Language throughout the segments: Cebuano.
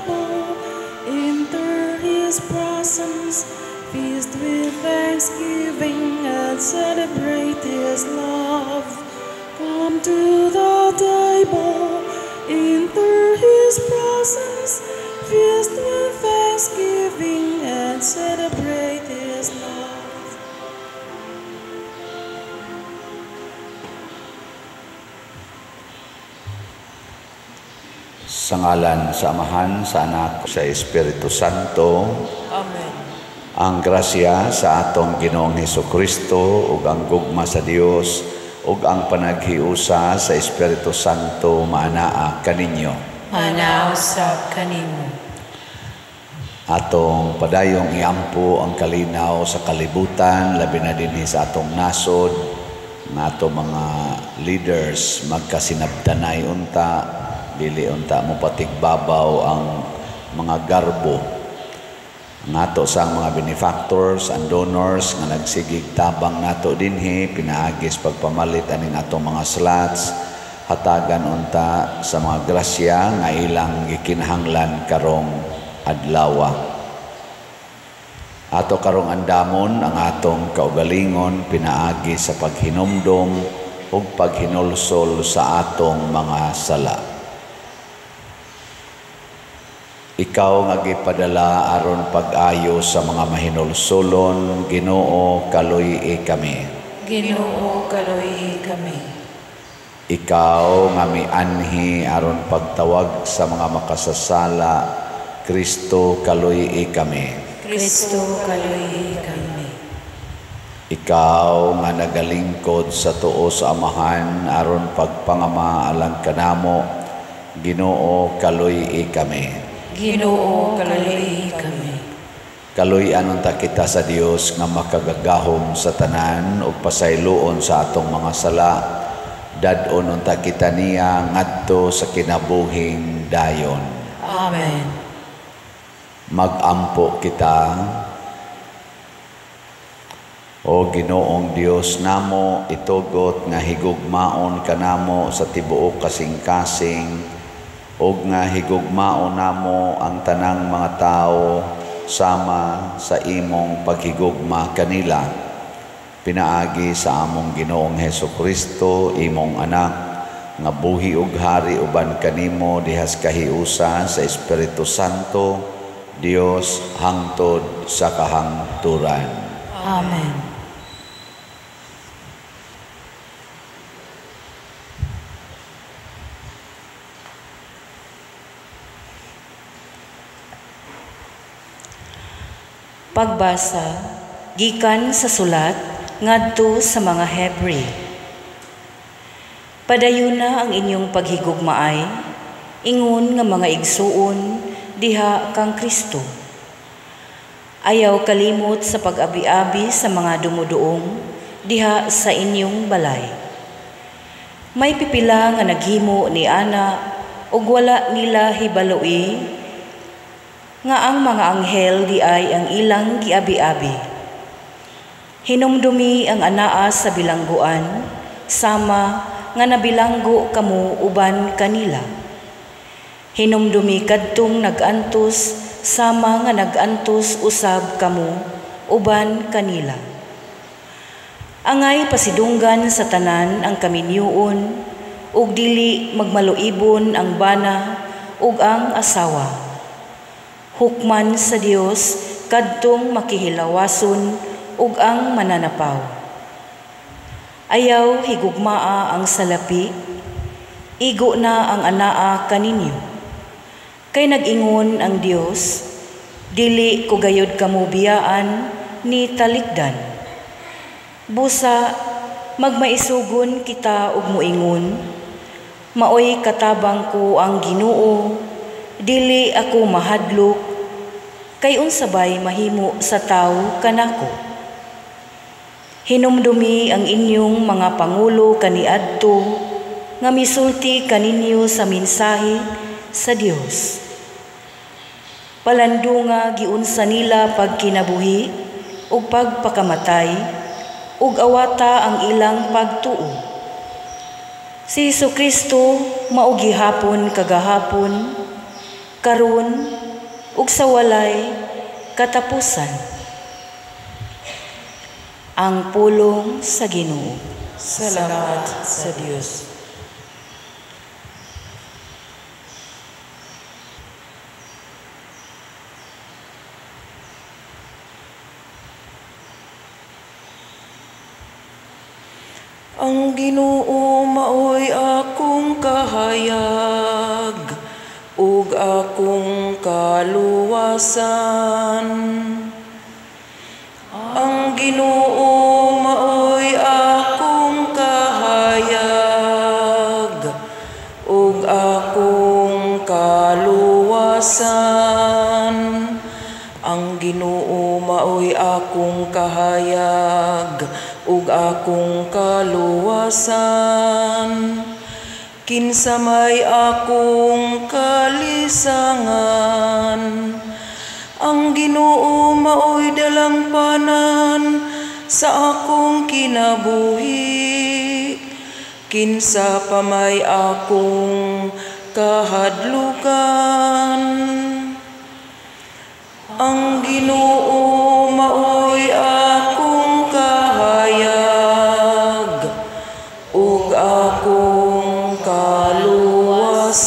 table, enter His presence, feast with thanksgiving and celebrate His love. Come to the table, enter His presence, feast with thanksgiving and celebrate His love. Sa ngalan sa Amahan, sa Anak, sa Espiritu Santo. Amen. Ang grasya sa atong Ginoong Hesukristo ug ang gugma sa Dios ug ang panaghiusa sa Espiritu Santo maanaa kaninyo. Maanaa usab kanimo. Atong padayong iampo ang kalinaw sa kalibutan, labi na dinhi sa atong nasod, nga atong mga leaders magkasinabtanay unta, dili unta mo patigbabaw ang mga garbo. Ang ato sa mga benefactors and donors nga nagsigig tabang nato dinhi pinaagis pagpamalit aning atong mga slots, hatagan unta sa mga grasya nga ilang gikinahanglan karong adlawa. Ato karong andamon ang atong kaugalingon pinaagi sa paghinumdom ug paghinulsol sa atong mga sala. Ikaw nga gipadala aron pag-ayo sa mga mahinulsolon, Ginoo, kaluy-i kami. Ginoo, kaluy-i kami. Ikaw nga mianhi aron pagtawag sa mga makasasala, Kristo, kaluy-i kami. Kristo, kaluy-i kami. Ikaw nga nagalingkod sa tuo sa Amahan aron pagpangama alang kanamo, Ginoo, kaluy-i kami. Ginoo, kaluy-i kami. Kaluy-an unta kita sa Dios nga makagagahom sa tanan ug pasayloon sa atong mga sala. Dad-on unta kita niya ngadto sa kinabuhing dayon. Amen. Mag-ampo kita. O Ginoong Dios namo, itugot nga higugmaon kanamo sa tibuok kasing-kasing ug nga higugmaon namo ang tanang mga tawo sama sa imong paghigugma kanila. Pinaagi sa among Ginoong Hesukristo, imong anak, nga buhi ug hari uban kanimo dihas kahiusa sa Espiritu Santo, Dios hangtod sa kahangturan. Amen. Pagbasa gikan sa sulat ngadto sa mga Hebreo. Padayuna ang inyong paghigugmaay, ingon nga mga igsuon diha kang Kristo. Ayaw kalimot sa pag-abi-abi sa mga dumuduong diha sa inyong balay. May pipila nga naghimo ni ana ug wala nila hibaloi nga ang mga anghel di ay ang ilang giabi-abi. Hinumdumi ang anaa sa bilangguan, sama nga nabilanggo kamo uban kanila. Hinumdumi kadtong nag-antos, sama nga nag-antos usab kamo uban kanila. Angay pasidunggan sa tanan ang kaminyuon, ug dili magmaluibon ang bana ug ang asawa. Hukman sa Dios kadtong makihilawason ug ang mananapaw. Ayaw higugmaa ang salapi, igo na ang anaa kaninyo. Kay nag-ingon ang Dios, dili ko gayod kamo biyaan ni talikdan. Busa magmaisugon kita ug moingon, maoy katabang ko ang Ginoo, dili ako mahadlok, kay unsabay mahimo sa tawo kanako. Hinumdumi ang inyong mga pangulo kaniadto nga misulti kaninyo sa mensahe sa Dios. Palandunga giunsa nila pagkinabuhi ug pagpakamatay ug awata ang ilang pagtuo. Si Hesukristo mao gihapon kagahapon, karon ug sa walay katapusan. Ang pulong sa Ginoo. Salamat sa Dios. Ang Ginoo maoy akong kahayag ug akong kaluwasan. Ang Ginoo maoy akong kahayag ug akong kaluwasan. Ang Ginoo maoy akong kahayag ug akong kaluwasan. Kinsa may akong kalisangan. Ang Ginoo maoy dalangpanan sa akong kinabuhi. Kinsa pa may akong kahadlukan. Ang Ginoo maoy akong kahayag ug akong kaluwasan.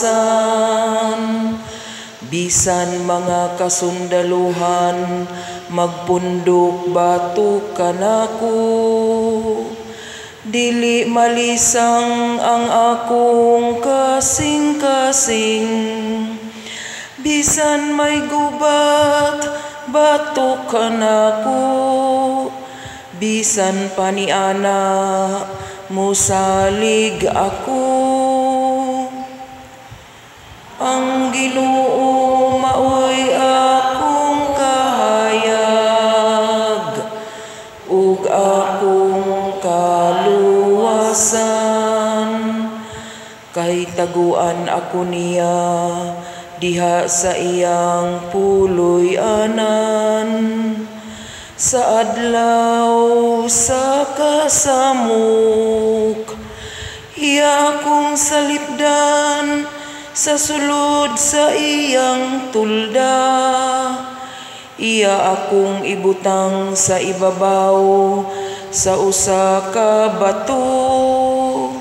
Bisan mga kasundaluhan magpundok batok kanako, dili malisang ang akong kasing-kasing. Bisan may gubat, batok kanako, bisan pa ni ana, musalig ako. Ang Ginoo maoy akong kahayag ug akong kaluwasan. Kay taguan ako niya diha sa iyang puloy-anan. Sa adlaw sa kasamok, iya akong salipdan sa sulod sa iyang tulda. Iya akong ibutang sa ibabaw sa usa ka bato.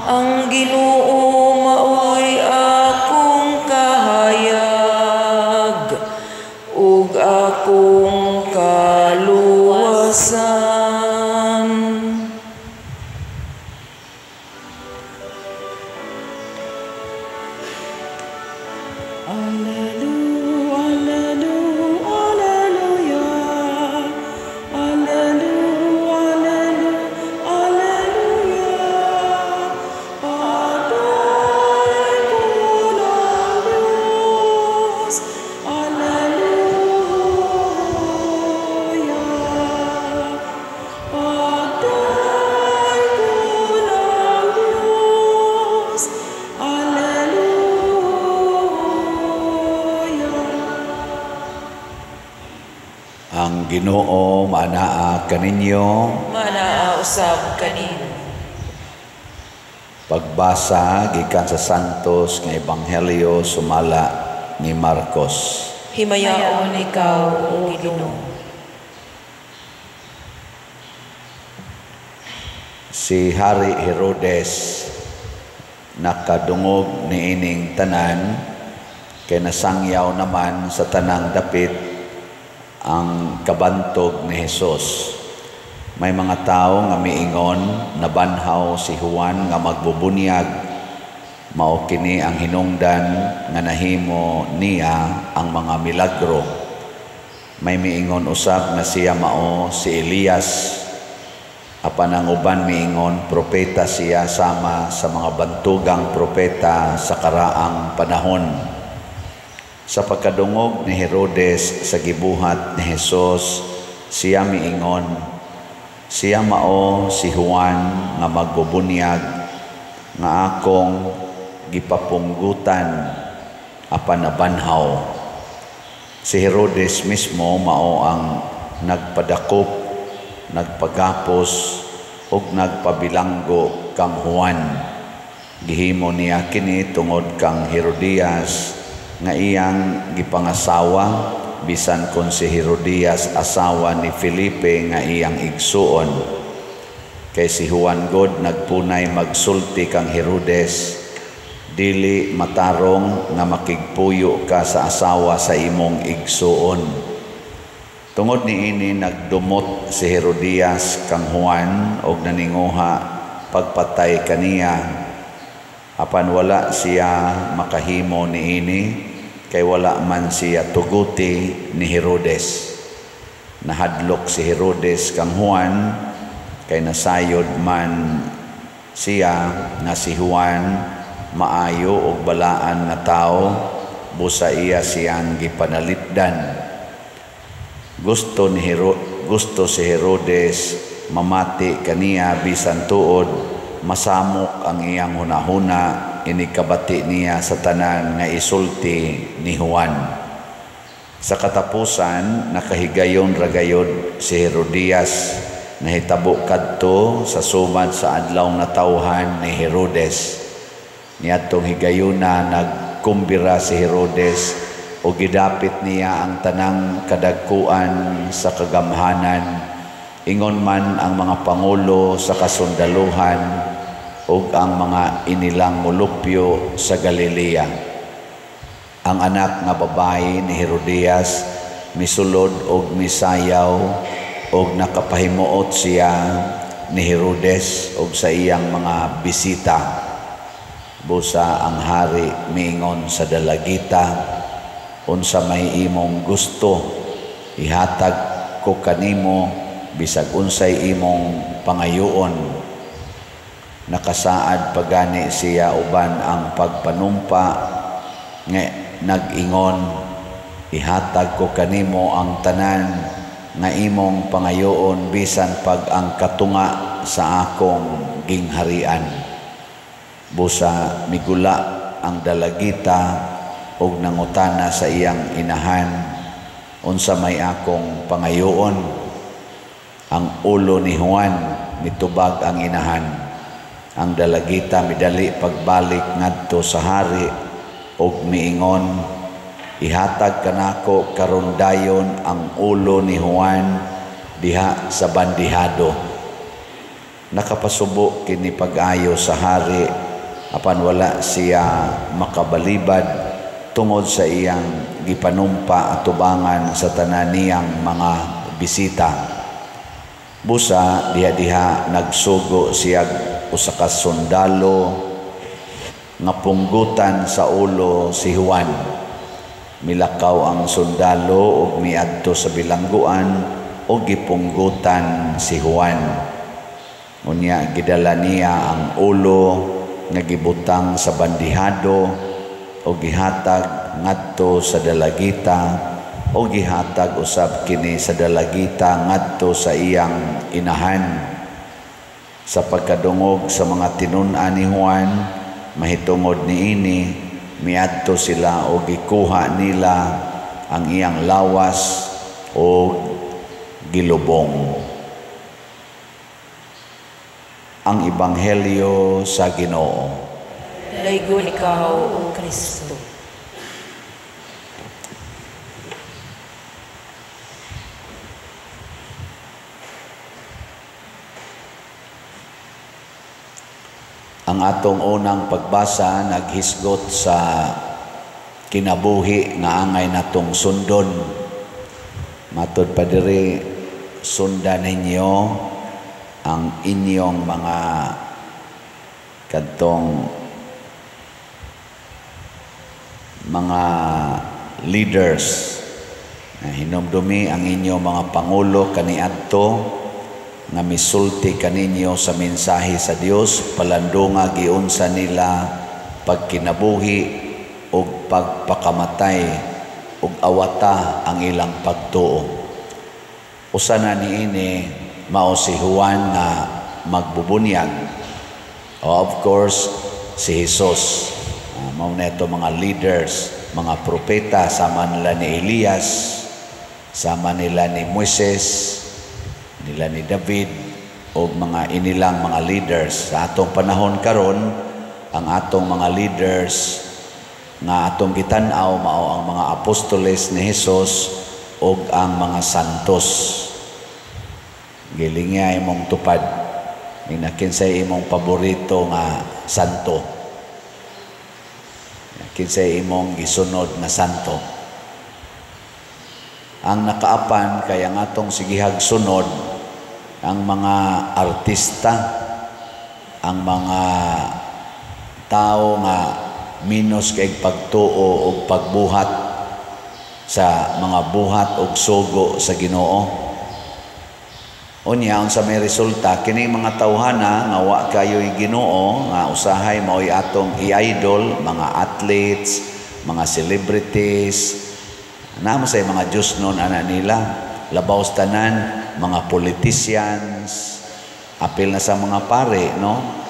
Ang Ginoo maoy akong kahayag ug akong kaluwasan. Ang Ginoo maanaa kaninyo, maanaa usab kanimo. Pagbasa gikan sa Santos nga Ebanghelyo sumala ni Marcos. Himayaon ikaw, o Ginoo. Si Hari Herodes nakadungog niining tanan kay nasangyaw naman sa tanang dapit ang kabantog ni Hesus. May mga tao nga miingon nabanhaw si Juan nga magbubunyag. Mao kini ang hinungdan nga nahimo niya ang mga milagro. May miingon usab nga siya mao si Elias. Apan ang uban miingon propeta siya sama sa mga bantugang propeta sa karaang panahon. Sa pagkadungog ni Herodes sa gibuhat ni Hesus, siya miingon, siya mao si Juan nga magbubunyag nga akong gipapunggutan apan nabanhaw. Si Herodes mismo mao ang nagpadakop, nagpagapos ug nagpabilanggo kang Juan. Gihimo niya kini tungod kang Herodias nga iyang gipangasawa, bisan kon si Herodias asawa ni Felipe nga iyang igsuon. Kay si Juan god nagpunay magsulti kang Herodes, dili matarong nga makigpuyo ka sa asawa sa imong igsuon. Tungod niini nagdumot si Herodias kang Juan og naninguha pagpatay kaniya. Apan wala siya makahimo niini kay wala man siya tuguti ni Herodes. Nahadlok si Herodes kang Juan kay nasayod man siya nga si Juan maayo og balaan nga tawo, busa iya siyang gipanalipdan. Gusto si Herodes mamati kaniya bisan tuod masamok ang iyang hunahuna inikabati niya sa tanan nga isulti ni Juan. Sa katapusan nakahigayon ra gayod si Herodias, nahitabo kadto sa sumad sa adlaw natawhan ni Herodes. Niadtong higayuna nagkumbira si Herodes o gidapit niya ang tanang kadagkuan sa kagamhanan, ingon man ang mga pangulo sa kasundaluhan ug ang mga inilang molupyo sa Galilea. Ang anak nga babayi ni Herodias misulod og misayaw og nakapahimuot siya ni Herodes og sa iyang mga bisita. Busa ang hari miingon sa dalagita, unsa may imong gusto, ihatag ko kanimo bisag unsay imong pangayoon. Nakasaad pagani siya uban ang pagpanumpa nga nag-ingon, ihatag ko kanimo ang tanan nga imong pangayoon bisan pag ang katunga sa akong gingharian. Busa migula ang dalagita og nangutana sa iyang inahan, unsa may akong pangayoon? Ang ulo ni Juan, mitubag ang inahan. Ang dalagita midali pagbalik ngadto sa hari og miingon, ihatag kanako karon dayon ang ulo ni Juan diha sa bandihado. Nakapasubo kini pag-ayo sa hari, apan wala siya makabalibad tungod sa iyang gipanumpa atubangan sa tanan niyang mga bisita. Busa diha-diha nagsugo siya usa ka sundalo nga punggutan sa ulo si Juan. Milakaw ang sundalo ug miadto sa bilangguan ug gipunggutan si Juan. Unya gidala niya ang ulo nga gibutang sa bandihado ug gihatag ngadto sa dalagita ug gihatag usab kini sa dalagita ngadto sa iyang inahan. Sa pagkadungog sa mga tinun-an ni Juan mahitungod niini, miadto sila og gikuha nila ang iyang lawas og gilubong. Ang Ebanghelyo sa Ginoo. Daygon ikaw, O Kristo. Ang atong unang pagbasa naghisgot sa kinabuhi nga angay natong sundon. Matod pa diri, sundan ninyo ang inyong mga kadtong mga leaders. Hinumdumi ang inyong mga pangulo kaniadto nga misulti kaninyo sa mensahe sa Dios, palandunga giunsa nila pagkinabuhi ug pagpakamatay ug awata ang ilang pagtuo. Usa na niini mao si Juan nga magbubunyag. Of course, si Jesus. Mao na ito mga leaders, mga propeta, sama nila ni Elias, sama nila ni Moises, nila ni David, o mga inilang mga leaders. Sa atong panahon karon, Ang atong mga leaders nga atong gitan-aw mao ang mga apostoles ni Hesus ug ang mga santos. Gilingya imong tupad. Kinsay imong paborito nga santo? Kinsay imong gisunod nga santo? Ang nakaapan kay ang atong sigihag sunod ang mga artista, ang mga tao nga minus kay pagtuo og pagbuhat sa mga buhat og sugo sa Ginoo. Unya, unsa may resulta kining mga tawhana nga wa kayoy Ginoo, nga usahay maoy atong i-idol, mga athletes, mga celebrities, namo say mga Diyos nun ana nila, labaw sa tanan mga politicians, apil na sa mga pare, no?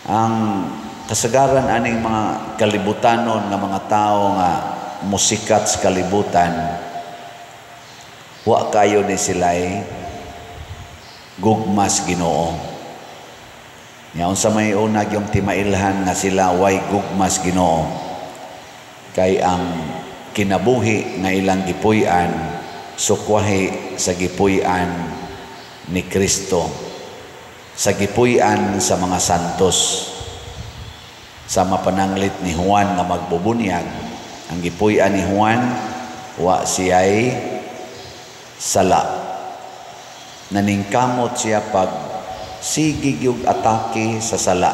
Ang kasagaran aning mga kalibutanon nga mga tao nga musikat sa kalibutan, wa kayo ni sila'y gugmas Ginoo. Nya unsa may unag yung timailhan nga sila way gugmas Ginoo? Kay ang kinabuhi nga ilang gipuy-an sukwahi sa gipuy-an ni Kristo, sa gipuy-an sa mga santos. Sa mapananglit ni Juan nga magbubunyag, ang gipuy-an ni Juan wa siya'y sala. Naningkamot siya pag sige gyud atake sa sala,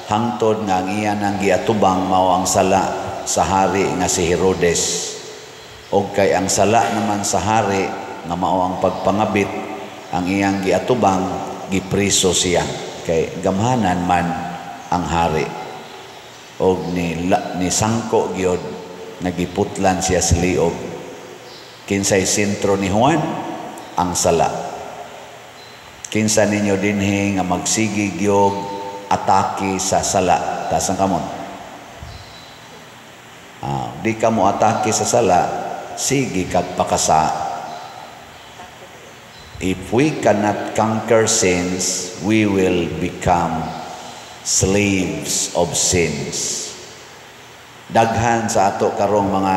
hangtod nga ang iya nang giatubang mao ang sala sa hari nga si Herodes. Og kay ang sala naman sa hari nga mao ang pagpangabit, ang iyang giatubang, gipriso siya kay gamhanan man ang hari. Og ni sangko gyud nagiputlan siya sa liog. Kinsay sentro ni Juan? Ang sala. Kinsa ninyo dinhi nga magsigi gyud atake sa sala? Taas ang kamot. Di ka mo atake sa sala, sige kag pakasa. If we cannot conquer sins, we will become slaves of sins. Daghan sa ato karong mga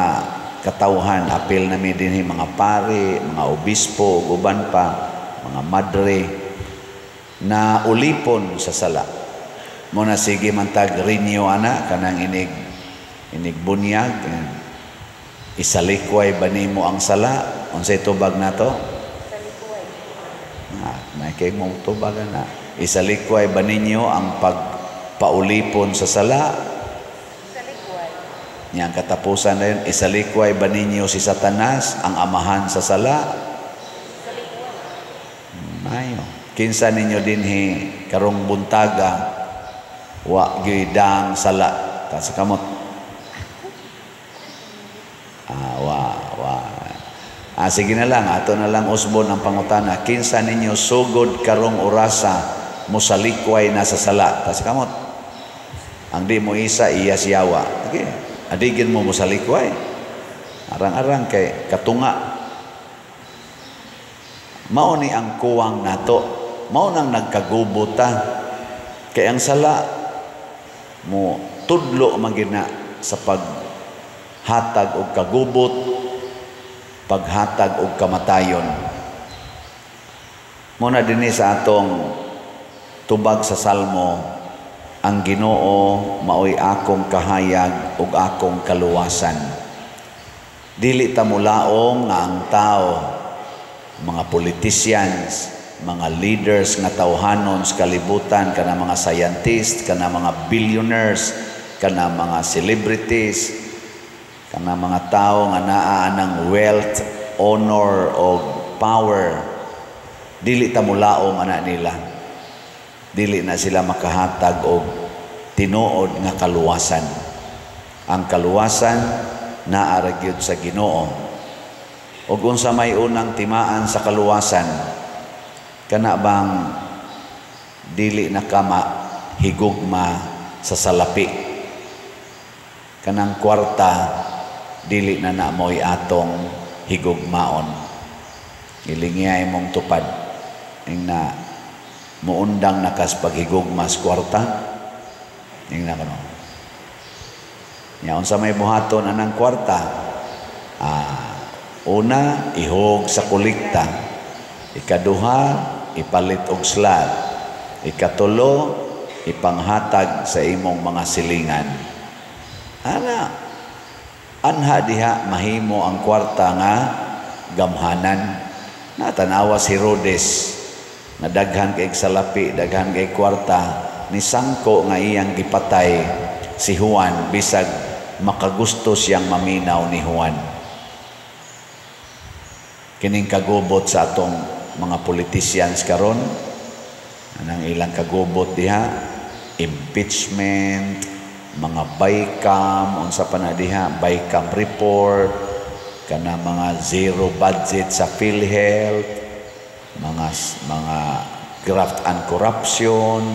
katawhan, apil nami dinhi mga pare, mga obispo, ug uban pa, mga madre, na ulipon sa sala. Muna sige man tag renew ana kanang inig bunyag, isalikway ba nimo ang sala? Unsay tubag nato? Na kay mo tubag ana. Isalikway ba ninyo ang pagpaulipon sa sala? Isalikway. Nya ang katapusan na yun, isalikway ba ninyo si Satanas ang amahan sa sala? Isalikway. Mayo. Kinsa ninyo dinhi karong buntaga wa gyud dang sala? Ta sa kamot. Wa wa. Sige na lang, ato na lang usbon ang pangutana. Kinsa ninyo sugod karong orasa mosalikway na sa sala? Ta sa kamot. Ang di mo isa iya siyawa. Okay. Adigin mo mosalikway. Arang-arang kay katunga. Mao ni ang kuwang nato. Mao nang nagkagubo ta. Kay ang sala mo tudlo man gyud na sa paghatag og kagubot, paghatag og kamatayon. Muna dinhi sa atong tubag sa Salmo, ang Ginoo maoy akong kahayag ug akong kaluwasan. Dili ta mulaong nga ang tao, mga politicians, mga leaders nga tawhanon sa kalibutan, kana mga scientists, kana mga billionaires, kana mga celebrities, kana mga tao nga naa anang wealth, honor o power, dili ta mulaom ana nila. Dili na sila makahatag og tinuod nga kaluwasan. Ang kaluwasan naa ra gyud sa Ginoo. Og unsa may unang timaan sa kaluwasan, kana bang dili na ka higugma sa salapi? Kanang kwarta dili na na mo'y atong higugmaon. Gilingiay mong tupad ing na muundang nakas paghigugma sa kwarta. Ingna ko no. Nya unsa may buhaton anang kwarta? Una, ihog sa kolekta. Ikaduha, ipalit og slot. Ikatulo, ipanghatag sa imong mga silingan. Ana, anha diha mahimo ang kwarta nga gamhanan. Natanawa si Herodes nga daghan kay salapi, daghan kay kwarta, ni sangko nga iyang gipatay si Juan bisag makagusto siyang maminaw ni Juan. Kining kagubot sa atong mga politicians karon, anang ilang kagubot diha, impeachment, mga BICAM, unsa pa na diha, BICAM report, kana mga zero budget sa PhilHealth, mga graft and corruption,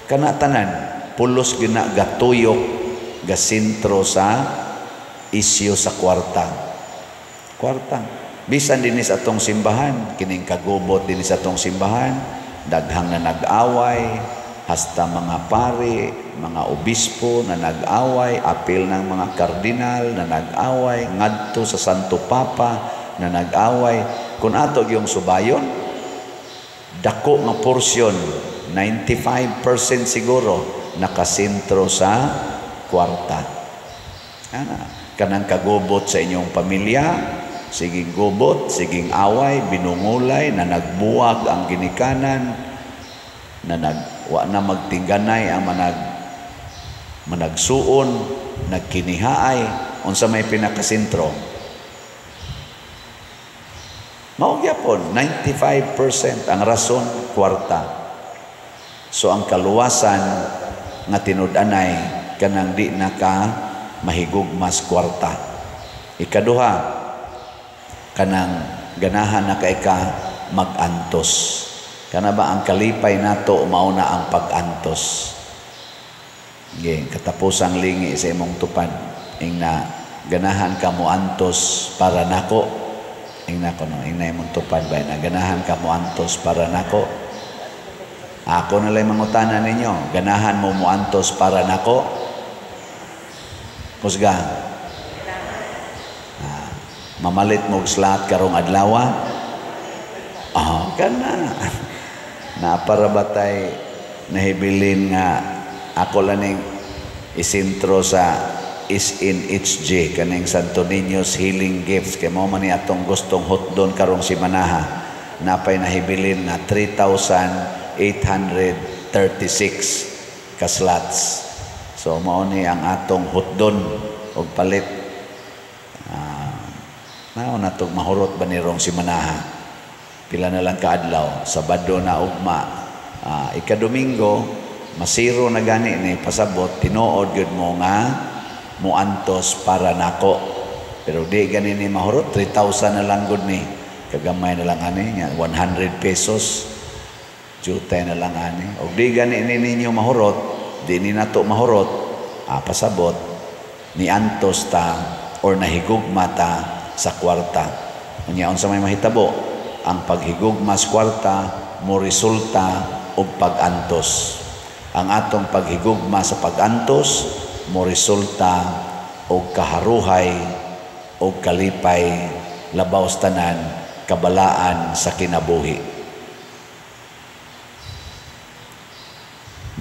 kana tanan pulos gina gatuyok gasentro sa isyu sa kwarta. Kwarta. Bisan dinhi sa atong simbahan, kining kagubot dinhi sa atong simbahan, daghang na nag-away, hasta mga pari, mga obispo na nag-away, apil ng mga kardinal na nag-away, ngadto sa Santo Papa na nag-away. Kung ato yung subayon, dako nga porsyon, 95% siguro, nakasentro sa kwarta. Ana, kanang kagubot sa inyong pamilya, siging gubot, siging away, binungulay, na nagbuwag ang ginikanan, na wa na magtingganay ang managsuon, nagkinihaay, unsa may pinakasentro. Mao gyapon 95% ang rason kwarta. So ang kaluwasan nga tinud-anay kanang di na ka mahigugmas kwarta. Ikaduha, kanang ganahan na kay ka magantos. Kana ba ang kalipay nato mao na ang pag-antos. Ge, katapusang lingi sa imong tupad, ingna ganahan ka moantos para nako. Ingna ko no, ingna imong tupad ba na ganahan ka moantos para nako. Ako na lang mangutana ninyo, ganahan mo moantos para nako? Kusga. Mamalit mo og slot karong adlaw? Oh, kana. Napara ba tay nahibilin nga ako lang ning isintro sa SNHG kaning Santo Niño's Healing Gifts kay mao man ni atong gustong hotdon karong simanaha. Napay nahibilin nga 3,836 ka slots. So mao ni ang atong hotdon og palit. Mao na tog mahurot ba ni rong simanaha. Pila na lang kaadlaw, Sabado na ugma, ikadomingo masiro na gani ni pasabot tinuod gyud mo nga muantos para nako. Pero di gani ni mahurot, 3,000 na lang gud ni. Kagamay na lang ani nga 100 pesos. Jutay na lang ani. Og di gani ni ninyo mahurot, di ni nato mahurot, pasabot ni antos ta or nahigugma ta sa kwarta. Unya unsa may mahitabo? Ang paghigugma sa kwarta mo resulta og pag-antos. Ang atong paghigugma sa pag-antos mo resulta og kaharuhay og kalipay, labaw sa tanan kabalaan sa kinabuhi.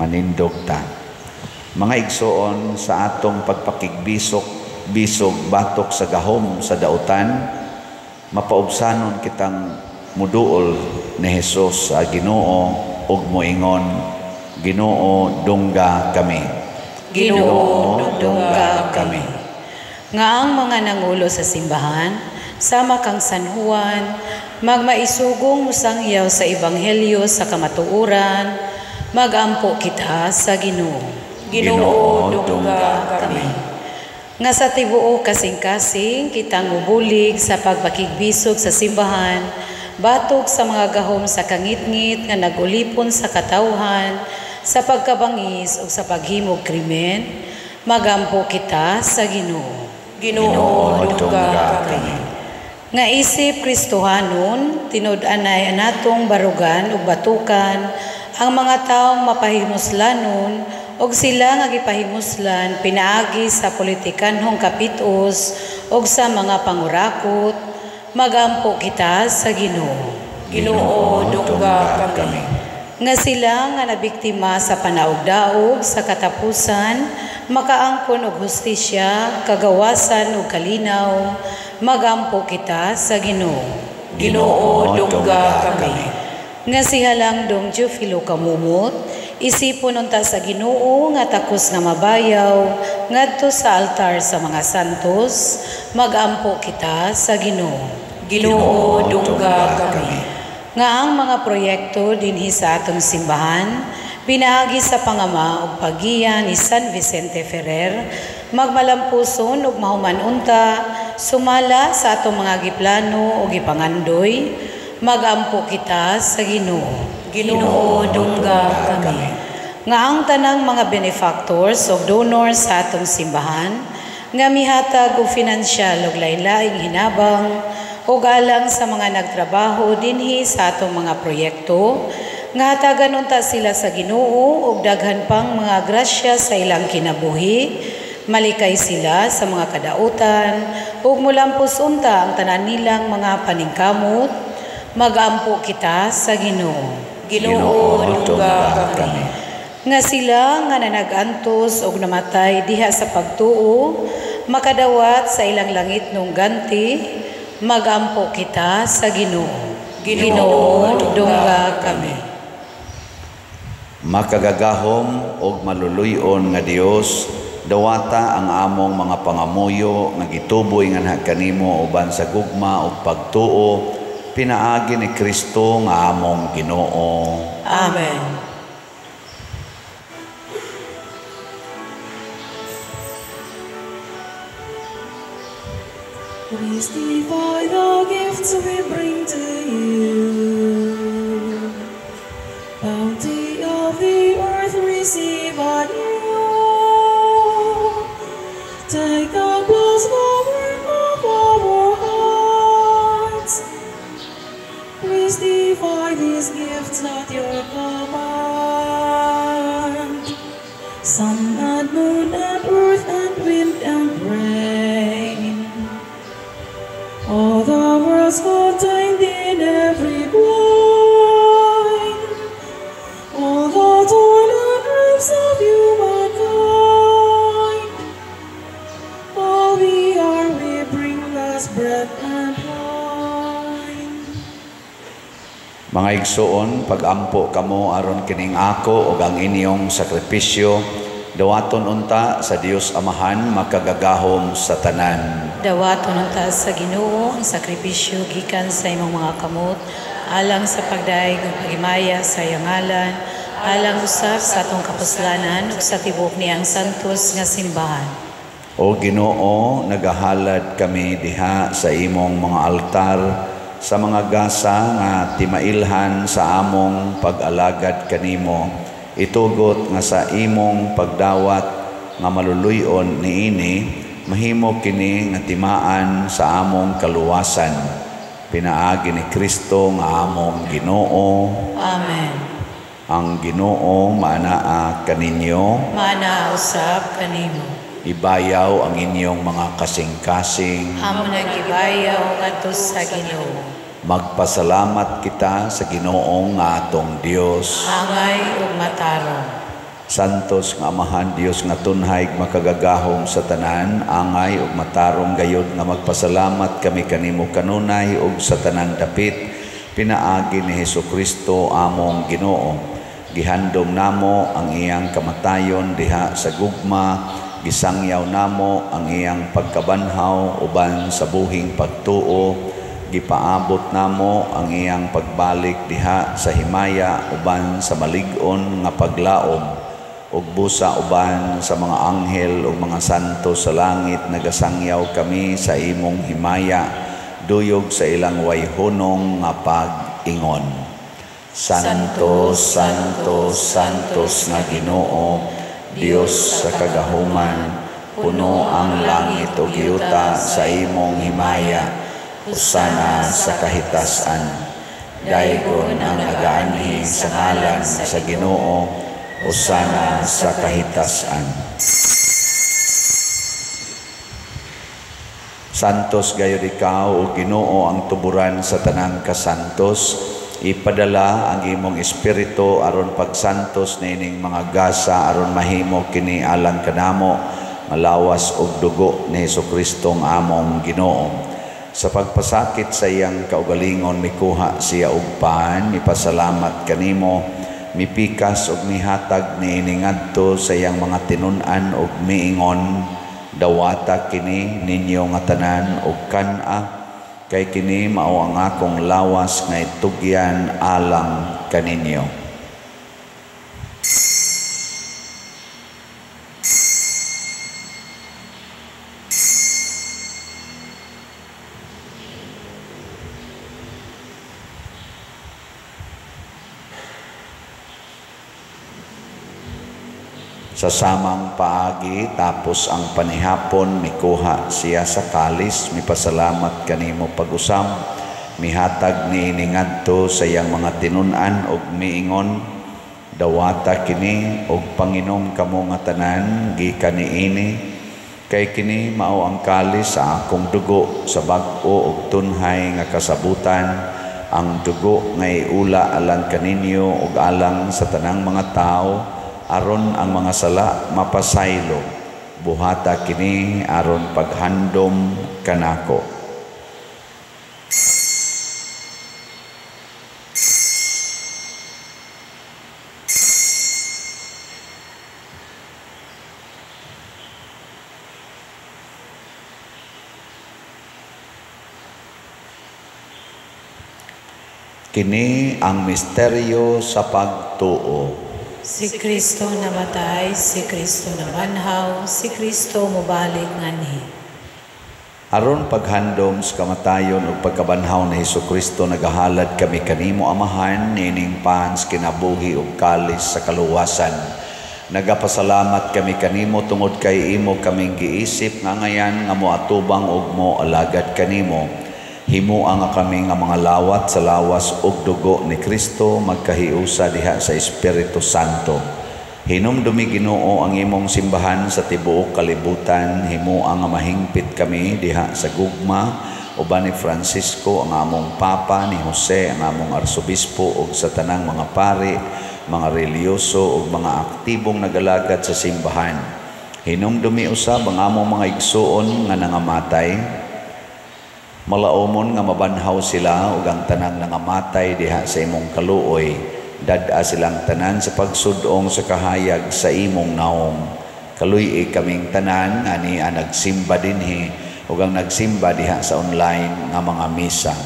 Manindog ta. Mga igsoon, sa atong pagpakigbisok bisog batok sa gahom sa dautan, mapaubsanon kitang muduol ni Hesus sa Ginoo ug moingon, Ginoo, dungga kami. Ginoo, dungga kami. Nga ang mga nangulo sa simbahan, sama kang San Juan, magmaisugong musangyaw sa ebanghelyo sa kamatuoran, magampo kita sa Ginoo. Ginoo, dungga kami. Nga sa tibuok kasing-kasing kitang mubulig sa pagpakigbisog sa simbahan, batok sa mga gahom sa kangitngit nga nagulipon sa katawhan, sa pagkabangis o sa paghimog krimen, magampo kita sa Ginoo. Ginoo, dungga kami. Nga isip Kristohanon, tinud-anay anatong barugan ug batukan ang mga taong mapahimuslanon ug sila nga gipahimuslan pinaagi sa politikanhong kapitos ug sa mga pangurakot, magampo kita sa Ginoo. Ginoo, dungga kami. Nga sila nga nabiktima sa panaugdaog sa katapusan makaangkon og hustisya, kagawasan ug kalinaw, magampo kita sa Ginoo. Ginoo, dungga kami. Nga si Halangdong Teofilo Camomot, isipon unta sa Ginoo nga takos nga mabayaw ngadto sa altar sa mga santos, magampo kita sa Ginoo. Ginoo, dungga kami. Nga ang mga proyekto dinhi sa atong simbahan pinaagi sa pangama ug paggiya ni San Vicente Ferrer magmalampuson ug mahuman unta sumala sa atong mga giplano ug gipangandoy, magampo kita sa Ginoo. Ginoo, dungga kami. Nga ang tanang mga benefactors ug donors sa atong simbahan nga mihatag og finansyal ug lain-laing hinabang ug alang sa mga nagtrabaho dinhi sa atong mga proyekto, nga hatagan unta sila sa Ginoo ug daghan pang mga grasya sa ilang kinabuhi, malikay sila sa mga kadautan ug mulampos unta ang tanan nilang mga paningkamot, magampo kita sa Ginoo. Ginoo, dungga kami. Nga sila nga nanag-antos og namatay diha sa pagtuo, makadawat sa ilang langit nung ganti, magampo kita sa Ginoo. Ginoo, dungga kami. Makagagahom og maluluy-on nga Dios, dawata ang among mga pangamuyo nga gituboy nganha kanimo uban sa gugma ug pagtuo pinaagi ni Kristo nga among Ginoo. Amen. Christify the gifts we bring to you. Bounty of the earth, receive anew. Take the blessed work of our hearts. Christify these gifts at your command. Sun and moon and earth and wind and rain, all the worlds contained in every wine, all the toil and griefs of humankind, all we are, we bring us bread and wine. Mga igsoon, pagampo kamo aron kining ako ug ang inyong sakripisyo, dawaton unta sa Dios Amahan makagagahom sa tanan. Dawaton unta sa Ginoo ang sakripisyo gikan sa imong mga kamot, alang sa pagdayeg ug paghimaya sa iyang ngalan, alang usab sa atong kapuslanan ug sa tibuok niyang santos nga simbahan. O Ginoo, nagahalad kami diha sa imong mga altar, sa mga gasa nga timailhan sa among pag-alagad kanimo. Itugot nga sa imong pagdawat nga maluluy-on niini, mahimo kini nga timaan sa among kaluwasan. Pinaagi ni Kristo nga among Ginoo. Amen. Ang Ginoo maanaa kaninyo. Maanaa usab kanimo. Ibayaw ang inyong mga kasing-kasing. Amo nang gibayaw ngadto sa Ginoo. Magpasalamat kita sa Ginoong nga atong Dios. Angay ug matarong. Santos nga Amahan, Dios nga tunhay makagagahom sa tanan, angay ug matarong gayod nga magpasalamat kami kanimo kanunay ug sa tanang dapit, pinaagi ni Hesukristo among Ginoo. Gihandom namo ang iyang kamatayon diha sa gugma, gisangyaw namo ang iyang pagkabanhaw uban sa buhing pagtuo, gipaabot namo ang iyang pagbalik diha sa himaya uban sa malig-on nga paglaom, ug busa uban sa mga anghel ug mga santo sa langit nagasangyaw kami sa imong himaya, duyog sa ilang wayhunong nga pag-ingon. Santo, Santo, Santos nga Ginoo, Dios sa kagahuman, puno ang langit ug yuta sa imong himaya. Hosana sa kahitasan. Daygon ang nagaanhi sa ngalan sa Ginoo. Hosana sa kahitasan. Santos gayud ikaw, o Ginoo, ang tuburan sa tanang kasantos. Ipadala ang imong espiritu aron pagsantos niining mga gasa aron mahimo kini alang kanamo malawas og dugo ni Hesukristo ang among Ginoo. Sa pagpasakit sa iyang kaugalingon mikuha siya og pan, mipasalamat kanimo, mipikas og mihatag niini ngadto sa iyang mga tinun-an og miingon, dawata kini ninyo nga tanan og kan-a, kay kini mao ang akong lawas nga itugyan alang kaninyo. Sa samang paagi, tapos ang panihapon, mikuha siya sa kalis, mipasalamat kanimo pag-usam, mihatag niini ngadto sa iyang mga tinun-an og miingon, dawata kini og panginom kamo nga tanan gikan niini, kay kini mao ang kalis sa akong dugo sa bag-o og tunhay nga kasabutan, ang dugo nga iula alang kaninyo ug alang sa tanang mga tawo, aron ang mga sala mapasaylo. Buhata kini aron paghandom kanako. Kini ang misteryo sa pagtuo. Si Kristo namatay, si Kristo nabanhaw, si Kristo mobalik nganhi. Aron paghandom sa kamatayon ug pagkabanhaw ni Hesukristo, nagahalad kami kanimo Amahan niining pans kinabuhi ug kalis sa kaluwasan. Nagapasalamat kami kanimo tungod kay imo kaming giisip nga ngayan nga moatubang ug moalagad kanimo. Himoa nga kami nga mga lawat sa lawas ug dugo ni Kristo magkahiusa diha sa Espiritu Santo. Hinumdumi Ginoo ang imong simbahan sa tibuok kalibutan, himoa nga mahingpit kami diha sa gugma uban ni Francisco ang among Papa, ni Jose ang among Arsobispo ug sa tanang mga pari, mga relihiyoso ug mga aktibong nagalagad sa simbahan. Hinumdumi usab ang among mga igsuon nga nangamatay, malaomon nga mabanhaw sila ug ang tanang nangamatay diha sa imong kaluoy. Dad-a silang tanan sa pagsudong sa kahayag sa imong naong. Kaluy-i kaming tanan ani ang nagsimba dinhi ug ang nagsimba diha sa online nga mga misa.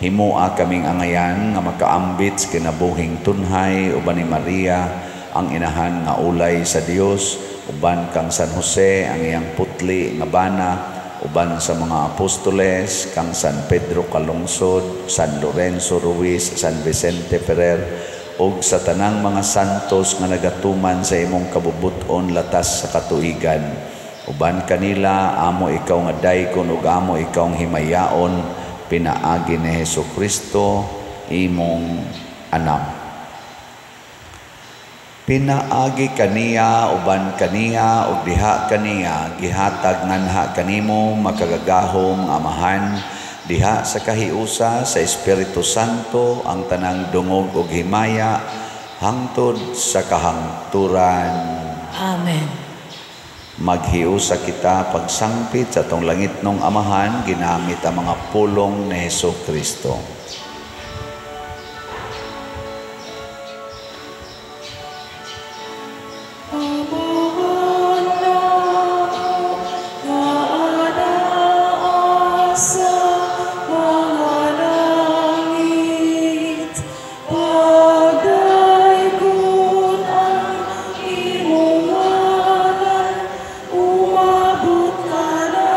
Himoa kaming angayan nga makaambit sa kinabuhing tunhay uban ni Maria ang inahan nga ulay sa Dios, uban kang San Jose ang iyang putli nga bana, uban sa mga apostoles, kang San Pedro Calungsod, San Lorenzo Ruiz, San Vicente Ferrer, ug sa tanang mga santos nga nagatuman sa imong kabubut-on latas sa katuigan. Uban kanila, amo ikaw nga daykon ug amo ikaw ang himayaon, pinaagi ni Hesukristo, imong anak. Pinaagi kaniya, uban kaniya, ug diha kaniya, gihatag nganha kanimo makagagahom Amahan, diha sa kahiusa sa Espiritu Santo ang tanang dungog ug himaya hangtod sa kahangturan. Amen. Maghiusa kita pagsangpit sa atong langitnong Amahan ginamit ang mga pulong ni Hesukristo. Umabot ka na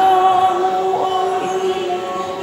mo ang imong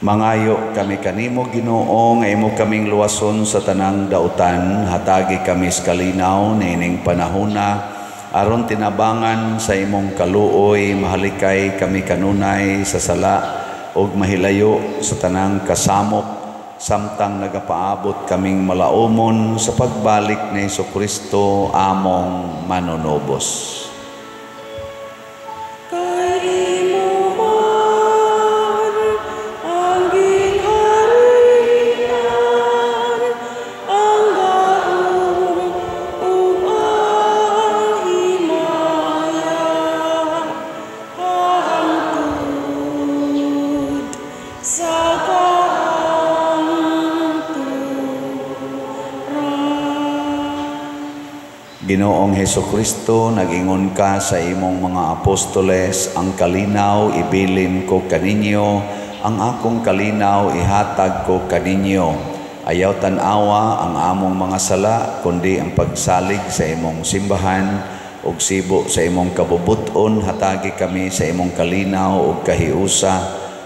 Mangayo kami kanimo, Ginoo, nga imo kaming luwason sa tanang dautan, hatagi kami sa kalinaw niining panahona, aron tinabangan sa imong kaluoy, mahalikay kami kanunay sa sala ug mahilayo sa tanang kasamok, samtang nagapaabot kaming malaumon sa pagbalik ni Hesukristo among manunubos. Kay imo man ang gingharian, ang gahom ug ang himaya, hangtod sa kahangturan. Ginoong Hesukristo, nag-ingon ka sa imong mga apostoles, ang kalinaw ibilin ko kaninyo, ang akong kalinaw ihatag ko kaninyo. Ayaw tan-awa ang among mga sala, kundi ang pagsalig sa imong simbahan, ug sibo sa imong kabubut-on, hatagi kami sa imong kalinaw ug kahiusa,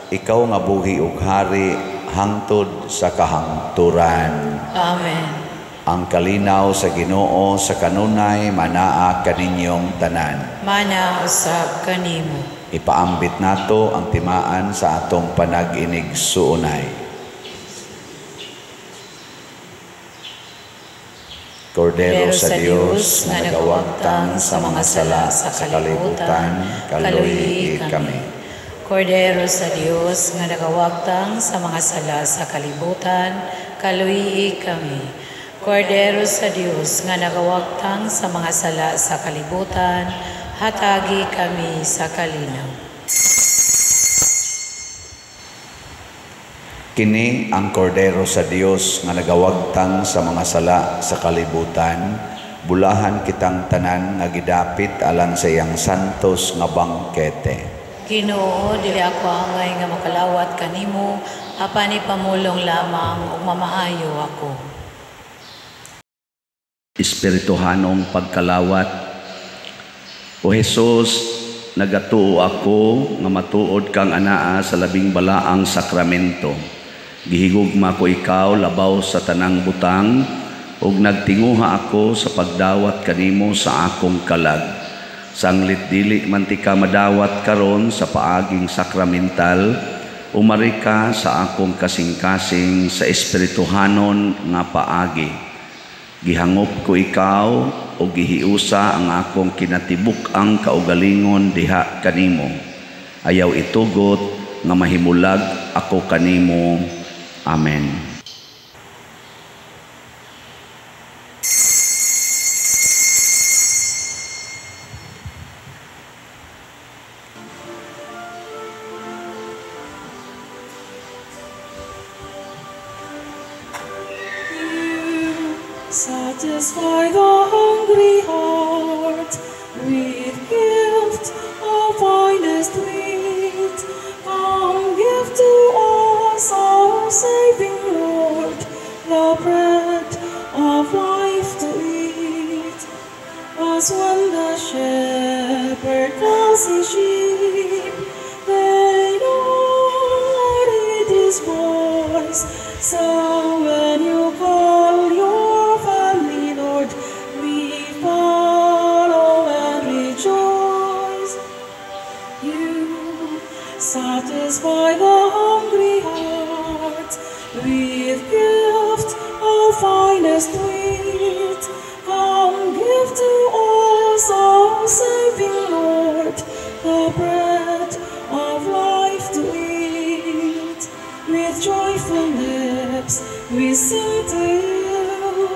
ikaw nga buhi ug hari hangtod sa kahangturan. Amen. Ang kalinaw sa Ginoo sa kanunay manaa kaninyong tanan. Mana usab kanimo. Ipaambit nato ang timaan sa atong panag-inig-suunay. Kordero sa Dios nga nagawagtang sa mga sala sa kalibutan, kaluyi kami. Kordero sa Dios nga nagawagtang sa mga sala sa kalibutan, kaluyi kami. Kordero sa Dios nga nagawagtang sa mga sala sa kalibutan, hatagi kami sa kalinaw. Kini ang kordero sa Dios nga nagawagtang sa mga sala sa kalibutan, bulahan kitang tanan nga gidapit alang sa iyang santos nga bangkete. Ginoo, dili ako angay nga makalawat kanimo, apan ipamulong lamang ug mamaayo ako. Espirituhanong pagkalawat. O Hesus, nagatuo ako nga matuod kang anaa sa labing balaang sakramento. Gihigugma ko ikaw labaw sa tanang butang, ug nagtinguha ako sa pagdawat kanimo sa akong kalag. Sanglit dili man ti ka madawat karon sa paaging sakramental, umari ka sa akong kasing-kasing sa espirituhanon nga paagi. Gihangop ko ikaw o gihiusa ang akong kinatibuk-ang kaugalingon diha kanimo. Ayaw itugot nga mahimulag ako kanimo. Amen. Satisfy the hungry heart with gift of finest wheat. Come give to us, our saving Lord, the bread of life to eat. As when the shepherd calls his sheep, they know it is voice. So when you call your family, Lord, we follow and rejoice. You satisfy the hungry heart with gift of finest wheat. Come give to us, our saving Lord, the bread of life to eat. With joyful lips we sing to you,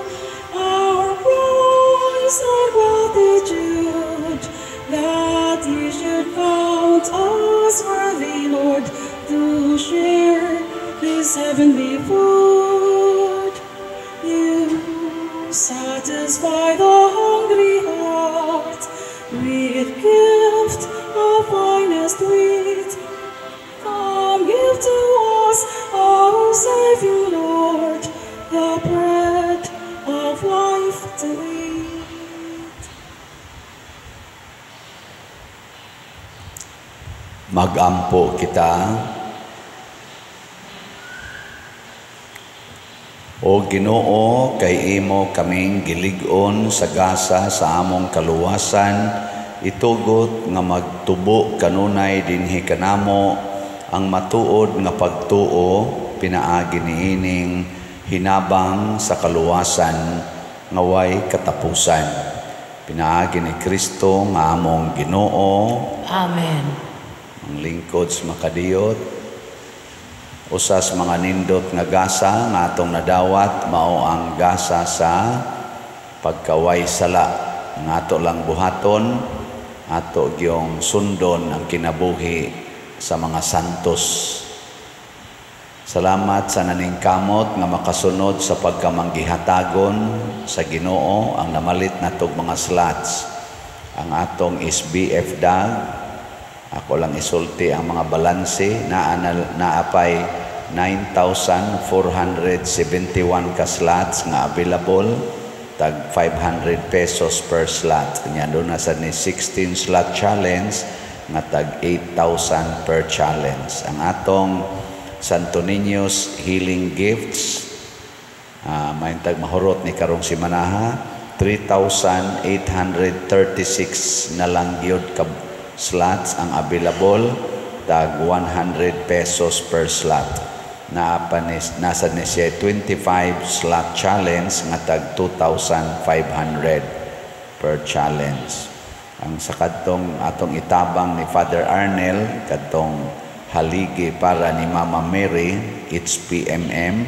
our cries and gratitude, that you should count us worthy, Lord, to share this heavenly food. You satisfy the hungry heart with gift of finest wheat. Come give to us, our saving Lord, the bread of life to eat. Magampo kita. O Ginoo, kay imo kaming gilig-on sa gasa sa among kaluwasan, itugot nga magtubo kanunay dinhi kanamo ang matuod nga pagtuo pinaagi niining hinabang sa kaluwasan nga way katapusan. Pinaagi ni Kristo nga among Ginoo. Amen. Ang lingkod sa makadiyot, usas mga nindot nga gasa nga atong nadawat mao ang gasa sa pagkaway sala nga ato lang buhaton, ato gyong sundon ang kinabuhi sa mga santos. Salamat sa naningkamot nga makasunod sa pagkamanggihatagon sa Ginoo ang namalit natog mga slots. Ang atong SBF dag, ako lang isulti ang mga balanse, naapay 9,471 ka slots nga available, tag 500 pesos per slot. Nya doon na sa ni 16 slot challenge nga tag 8,000 per challenge. Ang atong Santo Niño's Healing Gifts, maintag mahurot ni karong simanaha, 3,836 na lang gyud ka slots ang available, tag 100 pesos per slot. Nasa ni siya 25 slot challenge nga tag 2,500 per challenge. Ang sa kadtong atong itabang ni Father Arnel, kadtong haligi para ni Mama Mary, HPMM,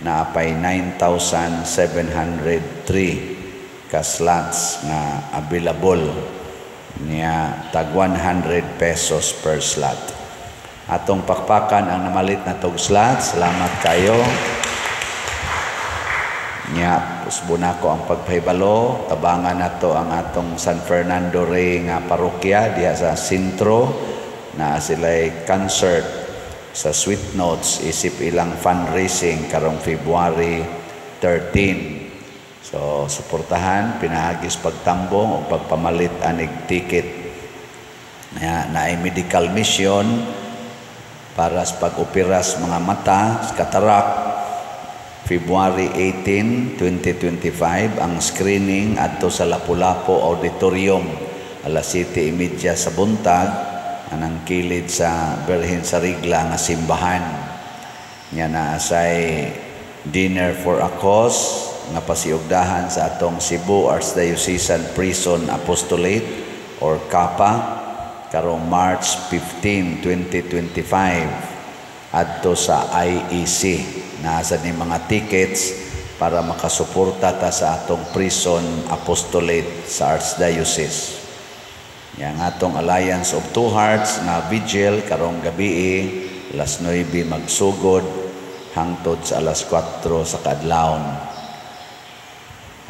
na apay 9,703 ka slots nga available niya, tag 100 pesos per slot. Atong pakpakan ang namalit na tog slot. Salamat kayo. Nya usbo nako ang pagpahibalo, tabangan nato ang atong San Fernando Rey nga parokya diha sa sentro, na sila'y concert sa Sweet Notes isip ilang fundraising karong February 13. So suportahan pinaagis pagtambong o pagpamalit anig ticket. Na naay medical mission para sa pag-operas mga mata, katarak, February 18, 2025, ang screening adto sa Lapu-Lapu Auditorium, alas 7:30 sa buntag, anang kilid sa Birhen sa Rigla nga simbahan. Nya naa say dinner for a cause nga pasiugdahan sa atong Cebu Archdiocesan Prison Apostolate or KAPA karong March 15, 2025 adto sa IEC. Naasa ni mga tickets para makasuporta ta sa atong Prison Apostolate sa Archdiocese. Yang atong Alliance of Two Hearts nga vigil karong gabii alas 9 magsugod hangtod sa alas 4 sa kadlawon.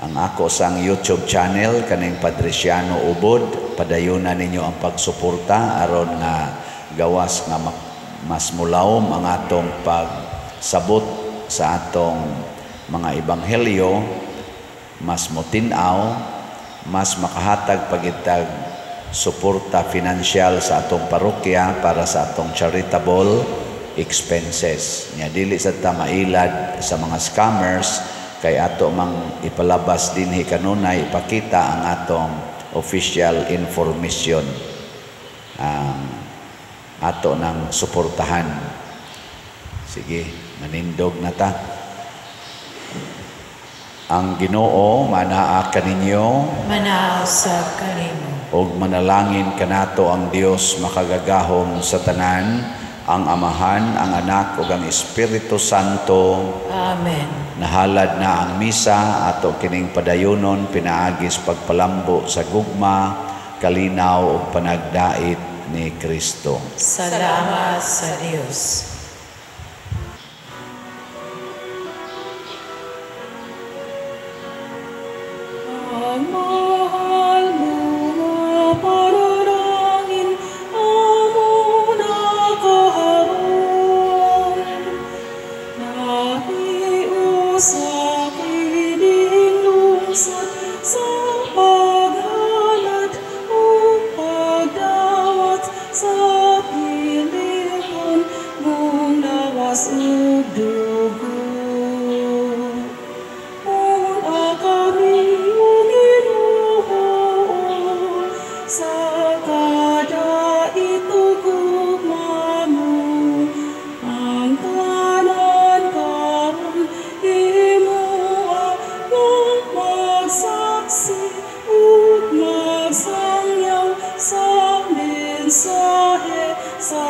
Ang ako sang YouTube channel kaning Padriciano Ubod, padayunan ninyo ang pagsuporta aron nga gawas nga mas mulawom ang atong pagsabot sa atong mga ebanghelyo, mas motin-aw, mas makahatag pagitag suporta finansyal sa atong parokya para sa atong charitable expenses. Nya dili sa ta mailad sa mga scammers, kay ato mang ipalabas dinhi kanunay, ipakita ang atong official information ang ato nang suportahan. Sige, manindog na ta. Ang Ginoo manaa kaninyo, manaa usab kanimo, ug manalangin kanato ang Dios makagagahom sa tanan, ang Amahan, ang Anak ug ang Espiritu Santo. Amen. Nahalad na ang misa ato kining padayonon pinaagis pagpalambo sa gugma, kalinaw ug panagdait ni Kristo. Salamat sa Dios. Ang mahal mo nga panalangin, amo nakaharon. Nahiusa kining lungsod sa paghalad ug pagdawat sa pilihon mong lawas ug dugo. Mensahe sa